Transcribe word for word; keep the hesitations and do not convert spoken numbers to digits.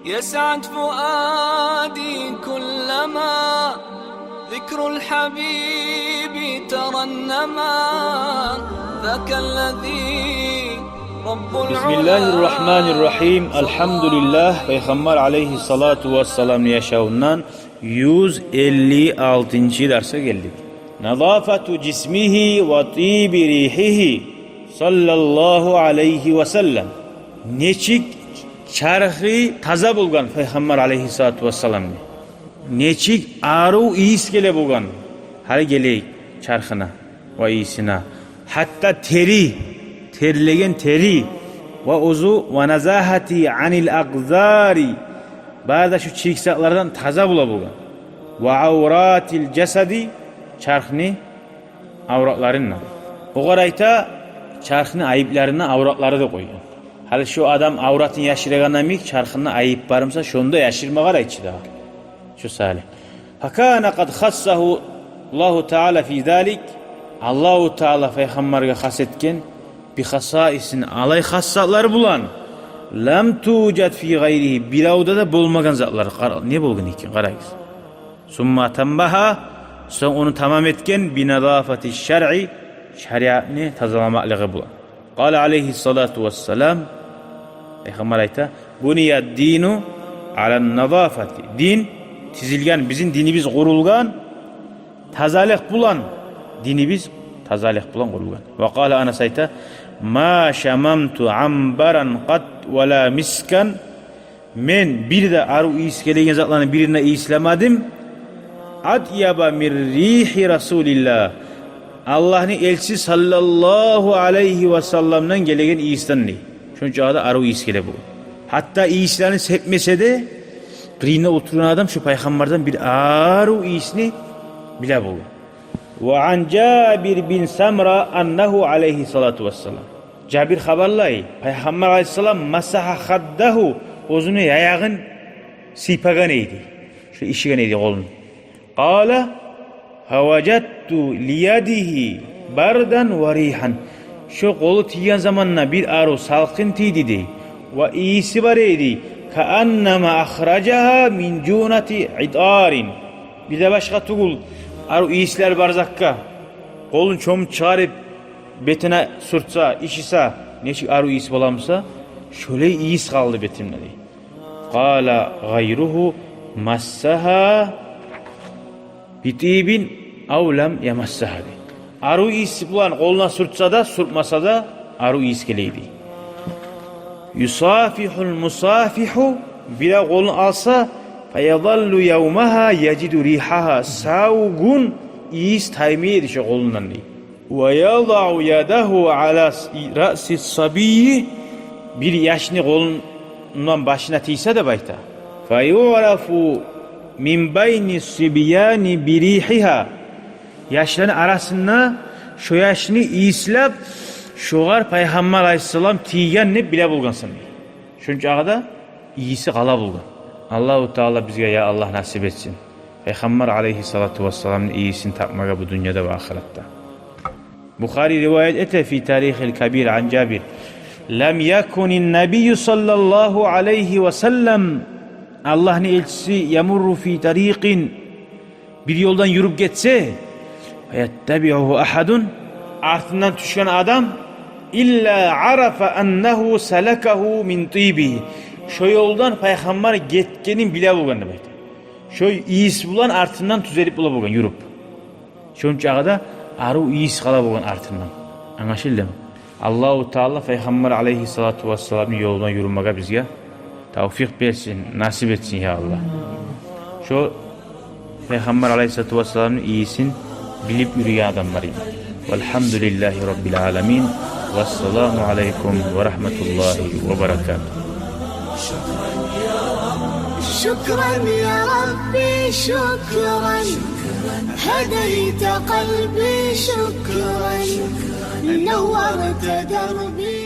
يسعد فؤادي كلما ذكر الحبيب ترنما، ذاك الذي رب العلا. بسم الله الرحمن الرحيم. الحمد لله. Пайхаммар алейгьиссалату вассаламны яшавундан юз элли алтынчы дарсгъа гелдик. نظافة جسمه وطيب ريحه صلى الله عليه وسلم. Нечик чархы таза болгъан Пайхаммар алейгьиссалату вассаламны. Нечик арив ийис геле болгъан. Гьали гелейик чархына ва ийисине. Гьатта тери, терлеген тери. Ва оьзю, ونزاهته عن الأقذار. Бары да шу чирк затлардан таза бола болгъан. وعورات الجسد, чархны авратларын да. Огъар айта, чархны айыпларын да, авратларын да къойгъан. Гьали шу адам авратын яшырагъан йимик, чархында айып бар буса, шону да яшырма къарай чы дагъы. Шу саялы. فكان قد خصه الله تعالى في ذلك. Аллагьу Таала Пайхаммаргъа хас этген بخصائص, алай хас затлар булан, لم توجد في غيره, биревде де болмагъан затлар. Къара, не болгъан экен, къарагъыз. ثم أتمها, сонг ону тамам этген بنظافة الشرع, шариатны тазаламакълыгъы булан. قال عليه الصلاة والسلام, Пайхаммар айта: بني الدين على النظافة. Дин тизилген, бизин динибиз къурулгъан тазалыкъ булан, динибиз тазалыкъ булан къурулгъан. وقال, Анас айта: ما شممت عنبرا قط ولا مسكا. Мен бир де арив ийис гелеген затланы бирин де ийислемедим. أطيب من ريح رسول الله. Аллагьны элчиси саллаллагьу алайгьи васалламдан гелеген ийисден дей. Шончакъы да арив ийис геле бу. Гьатта ийислени сепмесе де, къырыйында олтургъан адам шу Пайхаммардан бир арив ийисни биле бу. وعن جابر بن سمرة أنه عليه الصلاة والسلام. Жабир хабарлай, Пайхаммар алайгьиссалам مسح خده, оьзюню яягъын сыйпагъан эди. Шо ишиген эди къолун. قال: فوجدت ليده بردا وريحا. Шо къолу тийген заманда бир арив салкъын тийди дей. Ва ийиси бар эди. كأنما أخرجها من جنة عطار. Бир де башгъа тюгюл, арив ийислер бар затгъа къолун чомуп чыгъарып, бетине сюртсе, ишисе, нечик арив ийис бола буса, шолай ийис къалды бетимде дей. قال غيره: مسها بطيب أو لم يمسها дей. Арив ийис булан къолуна сюртсе де, сюртмесе де, арив ийис геле эди. يصافح المصافح, бирев къолун алса, فيظل يومها يجد ريحها, сав гюн ийис таймай эди шо къолундан дей. ويضع يده على رأس الصبي, бир яшны къолундан башына тийсе деп айта. فيعرف من بين الصبيان بريحها. Яшланы арасында шо яшны ийислеп, шогъар Пайхаммар алайгьиссалам тийген деп биле болгъансан дей. Шончакъы да ийиси къала болгъан. Аллагьу Таала бизге, я Аллагь, насип этсин Пайхаммар алайгьиссалату вассаламны ийисин тапмагъа бу дюньяда ва ахыратда. Бухари риваят эте في تاريخ الكبير عن جابر: لم يكن النبي صلى الله عليه وسلم, Аллагьны элчиси, يمر في طريق, бир ёлдан юрюп гетсе, فيتبعه أحد, артындан тюшген адам, إلا عرف أنه سلكه من طيبه, шо ёлдан Пайхаммар гетгенин биле болгъан деп айта. Шо ийис булан артындан тюзелип бола болгъан юрюп. Шончакъы да арив ийис къала болгъан артындан. Англашылдымы? Аллагьу Таала Пайхаммар алайгьиссалату вассаламны ёлундан юрюмеге бизге тавфикъ берсин, насип этсин, я Аллагь. Шо Пайхаммар алайгьиссалату вассаламны ийисин билип юрюген адамлар эдик. والحمد لله رب العالمين. والسلام عليكم ورحمة الله وبركاته. شكرا يا ربي، شكرا. هديت قلبي، شكرا. نورت دربي.